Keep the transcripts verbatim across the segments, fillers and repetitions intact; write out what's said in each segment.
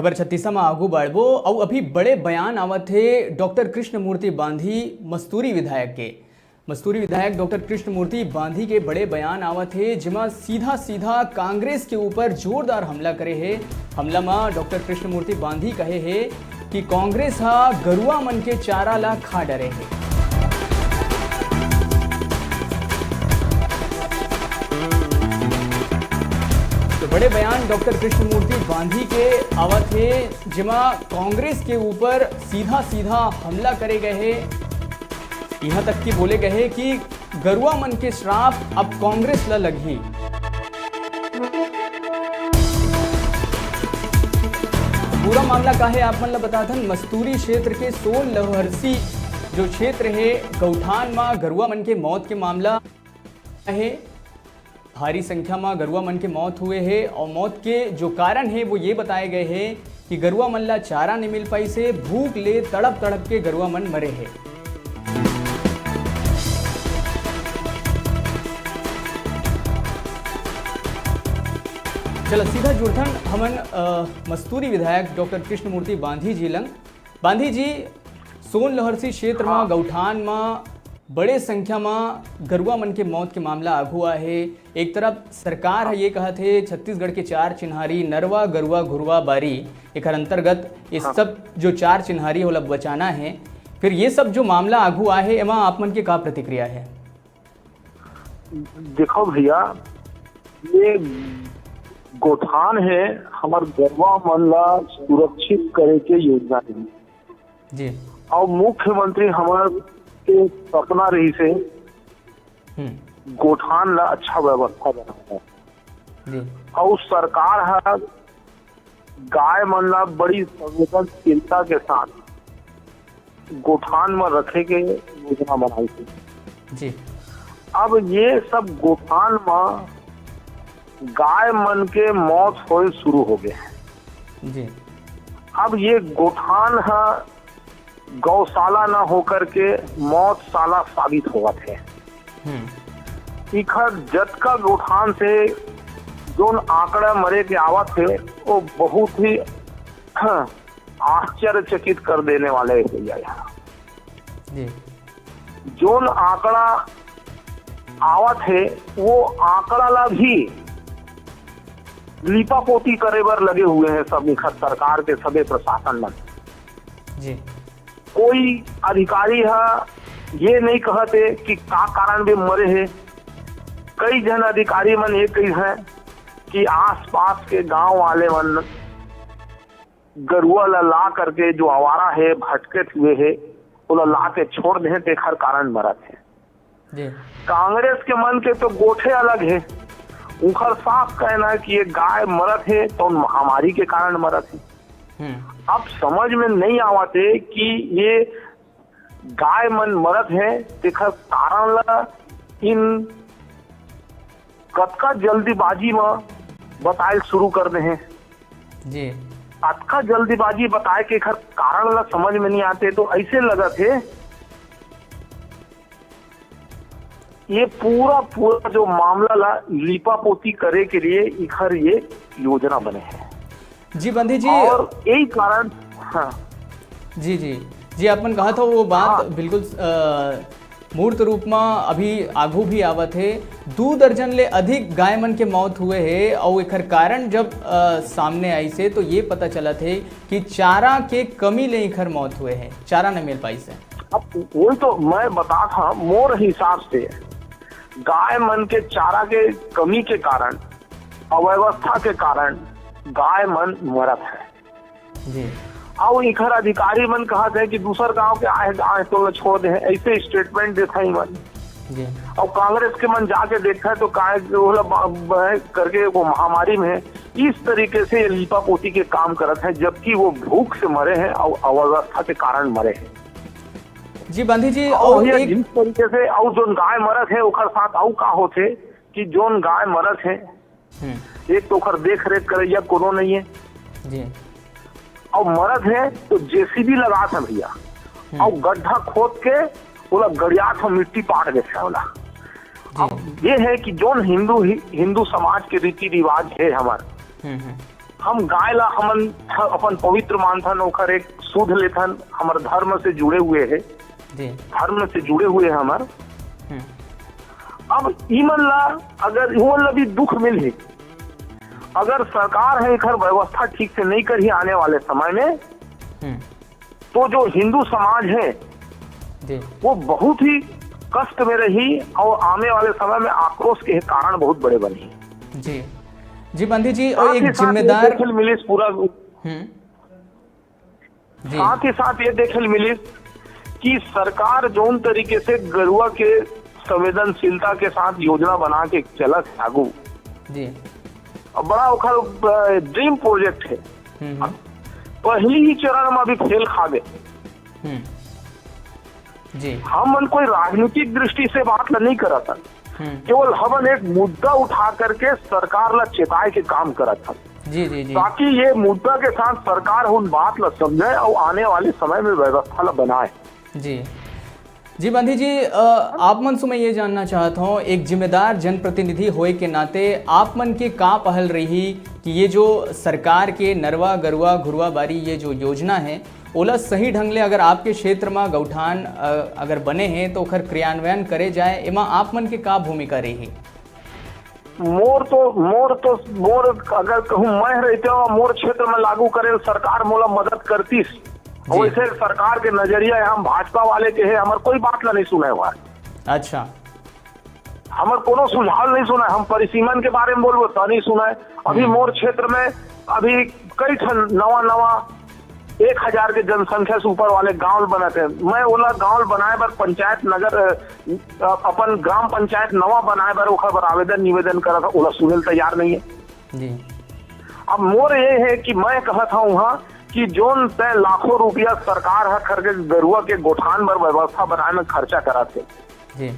खबर छत्तीसा म आगू बढ़बो अउ अभी बड़े बयान आवत हे डॉक्टर कृष्णमूर्ति बांधी मस्तूरी विधायक के। मस्तूरी विधायक डॉक्टर कृष्णमूर्ति बांधी के बड़े बयान आवत हे, जेमा सीधा-सीधा कांग्रेस के ऊपर जोरदार हमला करे हे। हमला म डॉक्टर कृष्णमूर्ति बांधी कहे हे कि कांग्रेस ह गरुआ मन के चारा ला खा डरे हे। तो बड़े बयान डॉक्टर कृष्णमूर्ति बांधी के आवत हे, जेमा कांग्रेस के ऊपर सीधा-सीधा हमला करे गए हे। यहाँ तक कि बोले गए हे कि गरुआ मन के श्राप अब कांग्रेस ला लगही। पूरा मामला का हे, आप मन ला बताथन, मस्तूरी क्षेत्र के सोन लहरसी जो क्षेत्र हे, गौठान म गरुआ मन के मौत के मामला हे। भारी संख्या म गरुआ मन के मौत हुए हे और मौत के जो कारण हे, वो ये बताए गए हे कि गरुआ मन ला चारा नइ मिल पाइस हे, भूख ले तड़प तड़प के गरुआ मन मरे हे। चला सीधा जुड़थन हमन, अ, मस्तूरी विधायक डॉक्टर कृष्णमूर्ति बांधी जी लंग। बांधी जी, सोन लहरसी क्षेत्र म, हाँ। गौठान म बड़े संख्या म गरुआ मन के मौत के मामला आघू आए हे। एक तरफ सरकार ह ये कहत हे, छत्तीसगढ़ के चार चिन्हारी, नरवा, गरुआ, घुरवा, बारी, एकर अंतर्गत ये हाँ। सब जो चार चिन्हारी हे, ओला बचाना हे। फिर ये सब जो मामला आघू आए हे, एमा आप मन के का प्रतिक्रिया हे? देखो भैया, ये गोठान हे, हमर गरुआ मन ला सुरक्षित करे के योजना हे। जी। अउ मुख्यमंत्री हमर के सपना रहिस हे हम्म। गोठान ला अच्छा व्यवस्था बनाना। जी। अउ सरकार ह गाय मन ला बड़ी संवेदनशीलता के साथ गोठान म रखे के योजना बनाई थी। जी। अब ये सब गोठान म गाय मन के मौत होए शुरू हो गए। जी। अब ये गोठान ह गौशाला न होकर के मौतशाला साबित होवत हे। हम्म। इखर जतका गोठान से जोन आंकड़ा मरे के आवत हे, वो बहुत ही, हाँ, आश्चर्यचकित कर देने वाले हे भैया। यहाँ जी। जोन आंकड़ा आवत हे, वो आंकड़ा ला भी लीपापोती करे बर लगे हुए हैं सब इखर सरकार के सबे प्रशासन मन। जी। कोई अधिकारी ह ये नहीं कहत हे कि का कारण भी मरे हे। कई झन अधिकारी मन ये कही हैं कि आसपास के गांव वाले मन गरुआ ला ला करके जो आवारा हे, भटकत हुए हे, ओला ला के छोड़ दे, तेखर कारण मरत हे। जी। कांग्रेस के मन के तो गोठे अलग हे, उनकर साफ कहना है कि ये गाय मरत हे तो महामारी के कारण मरत हे। हम्म। अब समझ में नहीं आवत हे कि ये गाय मन मरत हे, तेखर कारण ला इन कतका जल्दीबाजी म बताए शुरू कर दे हे। जी। अतका जल्दीबाजी बताए के एखर कारण ला समझ में नहीं आते, तो ऐसे लगत हे ये पूरा, पूरा जो मामला ला लीपापोती करे के लिए इखर ये योजना बने हे। जी, बंधी जी। और यही कारण, हाँ। जी, जी। जी, आप मन कहत हो वो बात हाँ। बिल्कुल, अ, मूर्त रूप म अभी आघू भी आवत हे। दू दर्जन ले अधिक गाय मन के मौत हुए हे, अउ एखर कारण जब, अ, सामने आइस हे, तो ये पता चलत हे कि चारा के कमी ले एखर मौत हुए हे, चारा नइ मिल पाइस हे। अब वही तो मैं बतात हंव, मोर हिसाब से गाय मन के चारा के कमी के कारण, अव्यवस्था के कारण गाय मन मरत हे। जी। अउ इखर अधिकारी मन कहत हे कि दूसर गांव के आए, आए तो ल छोड़ दे हे, ऐसे statement देत हे मन। जी। अउ कांग्रेस के मन जाके देखत हे तो काय ओला ब-, ब-, करके वो महामारी में इस तरीके से ये लीपापोती के काम करत हे, जबकि वो भूख से मरे हे अउ अव्यवस्था के कारण मरे हे। जी, बांधी जी, अउ अउ भैया, एक जिस तरीके से अउ जोन गाय मरत हे, ओकर साथ अउ का होथे कि जोन गाय मरत हे, हम्म। एक तो ओकर देख रेख करैया कोनो नहीं है, जी। अउ मरत हे तो जेसीबी लगात हे भैया, हम्म। अउ गड्ढा खोद के ओला गड़ियात हे, मिट्टी पाट देथे ओला। जी। अब ये है कि जोन हिंदू ही, हिंदू समाज के रीति रिवाज है हमार, हम्म, हम्म। हम गाय ला हमन ह-, अपन पवित्र मानथन, ओकर एक सुध लेथन, हमर धर्म से जुड़े हुए हे, जी। धर्म से जुड़े हुए हे हमर। हम्म। अब इमन ला, अगर इमन ला भी दुख मिलही, अगर सरकार हे एकर व्यवस्था ठीक से नहीं करही आने वाले समय में, हम्म। तो जो हिंदू समाज हे, जी। वो बहुत ही कष्ट में रही और आने वाले समय में आक्रोश के कारण बहुत बड़े बनही। जी, जी बंधी जी, और साथ ही एक साथ ये जिम्मेदार देखे ल मिलिस पूरा, हम्म। जी। साथ ही साथ ये देखे ल मिलिस कि सरकार जौन तरीके से गरुआ के संवेदनशीलता के साथ योजना बना के चलत हे आगू। जी। अब बड़ा ओकर, अ, dream project हे। हम्म, हम्म। अब पहली ही चरण में अभी फेल खा गए। हम्म। जी। हमन कोई राजनीतिक दृष्टि से बात ला नहीं करत हन। हम्म। केवल हमन एक मुद्दा उठा करके सरकार ला चेताए के काम करत हन। जी, जी, जी। ताकि ये मुद्दा के साथ सरकार उन बात ला समझे और आने वाले समय में व्यवस्था ला बनाए। जी। जी बंधी जी, अ, आप मन से मैं ये जानना चाहत हूँ, एक जिम्मेदार जनप्रतिनिधि होए के नाते आप मन के का पहल रही कि ये जो सरकार के नरवा, गरुआ, घुरुआ बारी ये जो योजना है, ओला सही ढंग ले अगर आपके क्षेत्र म गौठान, अ, अगर बने हे, तो ओखर क्रियान्वयन करे जाए, एमा आप मन के का भूमिका रही? मोर तो, मोर तो, मोर अगर कहूँ मैं रहिते, मोर क्षेत्र में लागू करे ल सरकार मोला मदद करतीस। जी। वैसे सरकार के नजरिया हे, हम भाजपा वाले के हे, हमर कोई बात ला नहीं सुने हुआ। अच्छा। हमर कोनो सुझाव नहीं सुने, हम परिसीमन के बारे में बोलबो त नहीं सुने। अभी हम्म। मोर क्षेत्र में अभी कई ठन नवा नवा एक हजार के जनसंख्या से ऊपर वाले गांव बनत हे। मैं ओला गांव बनाए बर पंचायत नगर, अ, अपन ग्राम पंचायत नवा बनाए बर ओखर बर आवेदन निवेदन करत हूं, ओला सुने ल तैयार नहीं है। जी। अब मोर ये है कि मैं कहत हूं वहां कि जोन तय लाखों रुपया सरकार ह खरगे गरुआ के गोठान बर व्यवस्था बनाए में खर्चा करत है, जी।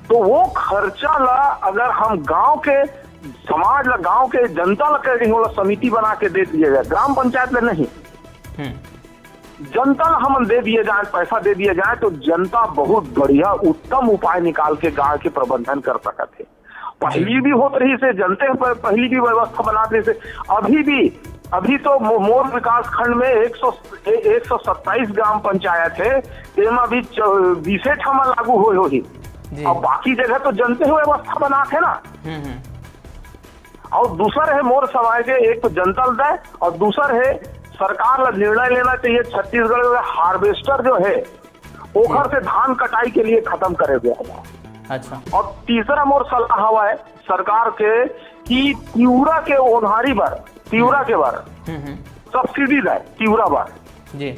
तो वो खर्चा ला अगर हम गांव के समाज ला, गांव के जनता ला कह रही, ओला समिति बना के दे दिया जाए, ग्राम पंचायत ला नहीं, हम्म। जनता ला हमन दे दिए जाए, पैसा दे दिए जाए, तो जनता बहुत बढ़िया उत्तम उपाय निकाल के गांव के प्रबंधन कर सकत है। पहली भी होत रही से जनते हैं, प-, पहली भी व्यवस्था बनात रही से, अभी भी, अभी तो मो-, मोर विकास खंड में एक सौ, ए-, एक सौ सत्ताईस ग्राम पंचायत है, तेमा भी च-, बीसे ठा म लागू होए होही। जी। अब बाकी जगह तो जनते हुए व्यवस्था बनात है ना। हम्म, हम्म। और दूसर है मोर सवाल के, एक तो जनता ल दे और दूसर है सरकार ला निर्णय लेना चाहिए छत्तीसगढ़ में हार्वेस्टर जो है ओखर जी। से धान कटाई के लिए खत्म करे गया है। अच्छा। और तीसरा मोर सलाह हवा है सरकार के कि तिवरा के ओन्हारी बर, तिवरा के बर हम्म, हम्म। सब्सिडी दे, तिवरा बर। जी।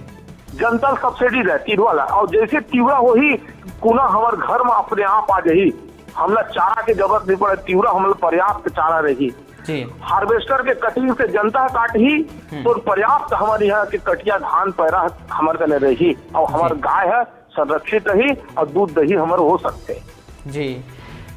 जनता ल सब्सिडी दे, तिवरा ला। और जैसे तिवरा होही, कुना हमर घर में अपने आप आ जाही, हमला चारा के जरूरत नहीं पड़े, तिवरा हमला पर्याप्त चारा रही। जी। हार्वेस्टर के कटिंग से जनता काटही, हम्म। तो पर्याप्त हमारे यहाँ के कटिया धान पैरा हमर कने रही और हमार जी। गाय है संरक्षित रही और दूध दही हमर हो सकते। जी,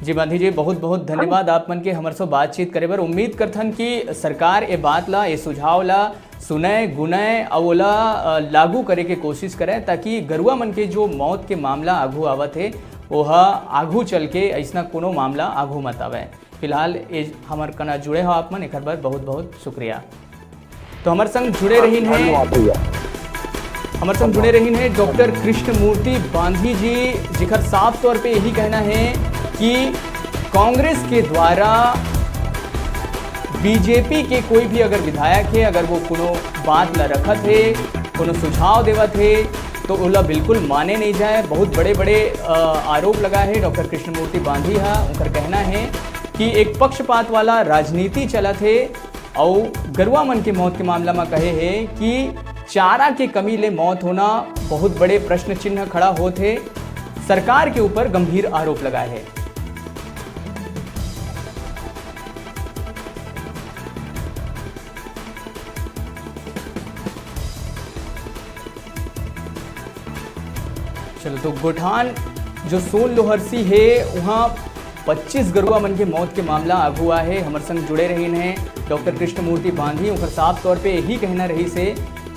जी बंधी जी, बहुत बहुत धन्यवाद आप मन के हमर से बातचीत करे बर। उम्मीद करथन कि सरकार ए बात ला, ए सुझाव ला सुनय, गुनय अउ ओला, अ, लागू करे के कोशिश करय, ताकि गरुआ मन के जो मौत के मामला आघू आवत हे, ओह आघू चल के अइसना कोनो मामला आघू मत आवय। फिलहाल ए हमर कना जुड़े हो आप मन, एकर बर बहुत बहुत शुक्रिया। तो हमर संग जुड़े रहीन हे, धन्यवाद भैया। हमर संग जुड़े रहीन हे डॉक्टर कृष्णमूर्ति बांधी जी, जिखर साफ तौर पे यही कहना है कि कांग्रेस के द्वारा बीजेपी के कोई भी अगर विधायक है, अगर वो कोनो बात ला रखत है, कोनो सुझाव देवत है, तो ओला बिल्कुल माने नहीं जाए। बहुत बड़े-बड़े, अ, आरोप लगा है डॉक्टर कृष्णमूर्ति बांधी हा। उनकर कहना है कि एक पक्षपात वाला राजनीति चलत है। अउ गरुआ मन के मौत के मामला म कहे हे कि चारा के कमी ले मौत होना बहुत बड़े प्रश्न चिन्ह खड़ा होत हे, सरकार के ऊपर गंभीर आरोप लगाए हे। चलो, तो गोठान जो सोन लोहरसी हे, वहाँ पच्चीस गरुआ मन के मौत के मामला आगू आए हे। हमर संग जुड़े रहीन हे डॉक्टर कृष्णमूर्ति बांधी। उनकर साफ तौर पे यही कहना रहिस हे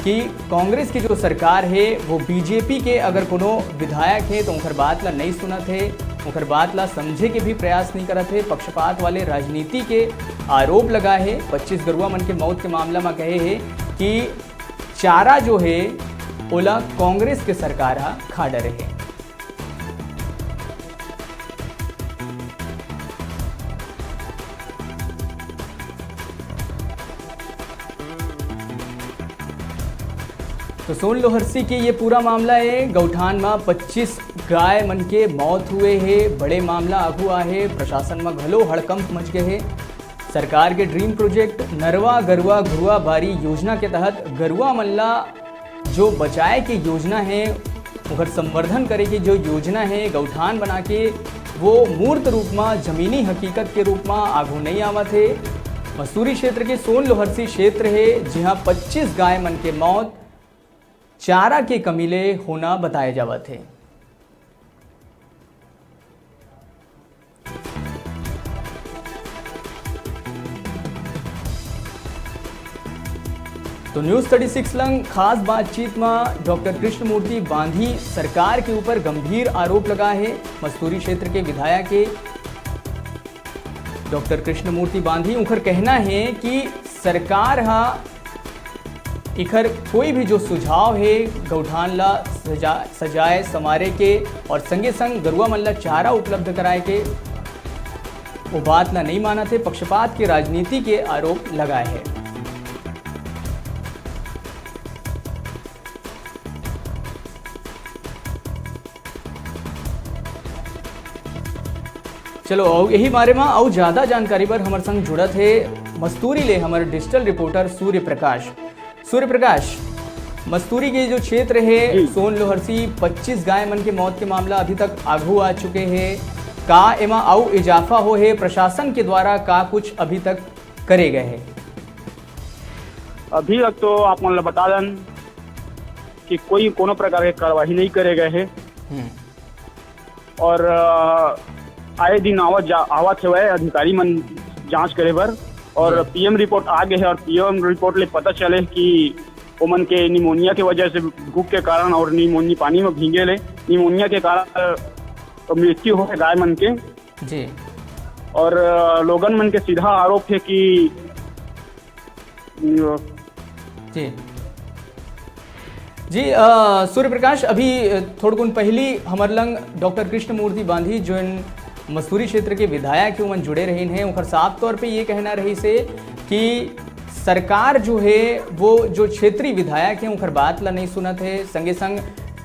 कि कांग्रेस की जो सरकार हे, वो बीजेपी के अगर कोनो विधायक हे, तो उनकर बात ला नहीं सुनत हे। ओकर बात ला समझे के भी प्रयास नहीं करत हे, पक्षपात वाले राजनीति के आरोप लगा हे। पच्चीस गरुआ मन के मौत के मामला म कहे हे कि चारा जो हे, ओला कांग्रेस के सरकार ह खा डरे हे। तो सोन लोहरसी के ये पूरा मामला हे। गौठान म पच्चीस गाय मन के मौत हुए हे, बड़े मामला आगू आए हे। प्रशासन म घलो हड़कंप मच गए हे। सरकार के ड्रीम प्रोजेक्ट नरवा गरुआ घुरुआ बारी योजना के तहत गरुआ मन ला जो बचाए के योजना हे, ओकर संवर्धन करे के जो योजना हे, गौठान बना के वो मूर्त रूप म, जमीनी हकीकत के रूप म आगू नहीं आवत हे। मस्तूरी क्षेत्र के सोन लोहरसी क्षेत्र हे, जिहां पच्चीस गाय मन के मौत चारा के कमी ले होना बताए जावत हे। तो न्यूज़ थर्टी सिक्स लंग खास बातचीत म डॉक्टर कृष्णमूर्ति बांधी सरकार के ऊपर गंभीर आरोप लगा हे। मस्तूरी क्षेत्र के विधायक के डॉक्टर कृष्णमूर्ति बांधी, उनकर कहना हे कि सरकार ह एखर कोई भी जो सुझाव हे गौठान ला सजा-, सजाए संवारे के और संगे संग गरुआ मन ला चारा उपलब्ध कराए के, वो बात ला नहीं मानत हे, पक्षपात के राजनीति के आरोप लगाए हे। चलो, अउ यही बारे म अउ ज्यादा जानकारी बर हमर संग जुड़त हे मस्तूरी ले हमर डिजिटल रिपोर्टर सूर्य प्रकाश। सूर्य प्रकाश, मस्तूरी के जो क्षेत्र हे जी। सोन लोहरसी, पच्चीस गाय मन के मौत के मामला अभी तक आगू आ चुके हे। का एमा अउ इजाफा हो हे? प्रशासन के द्वारा का कुछ अभी तक करे गए हे? अभी तक तो आप मन ल बता दन कि कोई कोनो प्रकार के कार्रवाई नहीं करे गए हे। हम्म। और, अ, आए दिन आवत जा-, आवत हेवय अधिकारी मन जांच करे बर और जी। पीएम रिपोर्ट आ गए हे और पीएम रिपोर्ट ले पता चले कि ओमन के निमोनिया के वजह से भूख के कारण और निमोनिया पानी में भींगे ले निमोनिया के कारण, अ, मृत्यु हो गाय मन के। जी। और, अ, लोगन मन के सीधा आरोप हे कि, अ, जी। जी, अ, सूर्य प्रकाश, अभी, अ, थोड़कुन पहिली हमर लंग डॉक्टर कृष्णमूर्ति बांधी, जोन मस्तूरी क्षेत्र के विधायक हे, उमन जुड़े रहिन हे, उनकर साफ तौर पे ये कहना रहिस हे कि सरकार जो हे, वो जो क्षेत्रीय विधायक हे, उनकर बात ला नहीं सुनत हे, संगे संग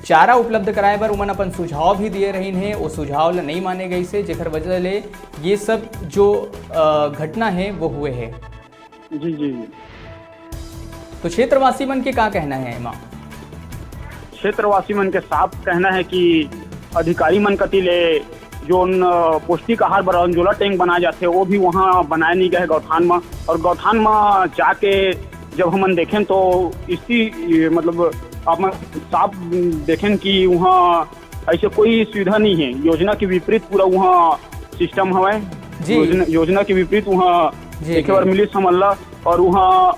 चारा उपलब्ध कराए बर उमन अपन सुझाव भी दिए रहिन हे, वो सुझाव ला नहीं माने गइस हे, जेकर वजह ले ये सब जो, अ, घटना हे, वो हुए हे। जी, जी, जी। तो क्षेत्रवासी मन के का कहना हे एमा? क्षेत्रवासी मन के साफ कहना हे कि अधिकारी मन कति ले जोन, अ, पौष्टिक आहार बर अंजोला टैंक बनाए जाथे, वो भी वहाँ बनाए नहीं गए हे गौठान म। और गौठान म जाके जब हमन देखेन तो इसी, मतलब, आप मन साफ देखेन कि वहाँ ऐसे कोई सुविधा नहीं हे। योजना के विपरीत पूरा वहाँ सिस्टम हवय। जी। योजना, योजना के विपरीत वहाँ जी, देखे जी। बर मिलिस हमन ला। और वहाँ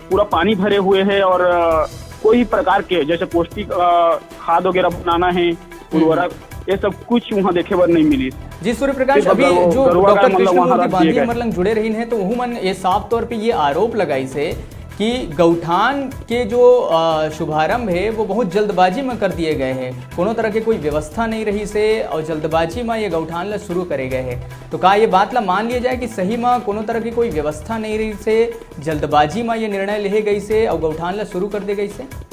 पूरा पानी भरे हुए हे और, अ, कोई प्रकार के जैसे पौष्टिक, अ, खाद वगैरह बनाना हे, हम्म। उर्वरक, ये सब कुछ वहाँ देखे बर नहीं मिलिस। जी सूर्य प्रकाश, सिर्फ अभी गरु-, जो गरुआ डॉक्टर गाय मन ला वहाँ कृष्णमूर्ति रख बांधी दिए गए। हमर लंग जुड़े रहिन हे, तो उहू मन ये साफ तौर पे ये आरोप लगाइस हे कि गौठान के जो, अ, शुभारंभ हे, वो बहुत जल्दबाजी में कर दिए गए हे, कोनो तरह के कोई व्यवस्था नहीं रहिस हे और जल्दबाजी में ये गौठान ला शुरू करे गए हे। तो का ये बात ला मान लिया जाए कि सही में कोनो तरह की कोई व्यवस्था नहीं रहिस हे, जल्दबाजी में ये निर्णय लेहे गइस हे और गौठान ला शुरू कर दे गइस हे?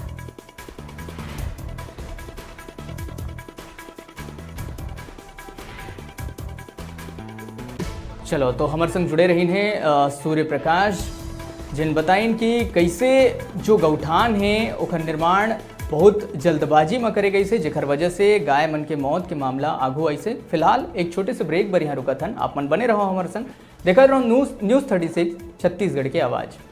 चलो, तो हमर संग जुड़े रहिन हे, अ, सूर्य प्रकाश, जिन बताइन कि कैसे जो गौठान हे, ओखर निर्माण बहुत जल्दबाजी म करे गइस हे, जेखर वजह से गाय मन के मौत के मामला आगू आइस हे। फिलहाल एक छोटे से ब्रेक बर यहाँ रुकत हन। आप मन बने रहो हमर संग, देखत रहो news, news thirty six, Chhattisgarh के आवाज़।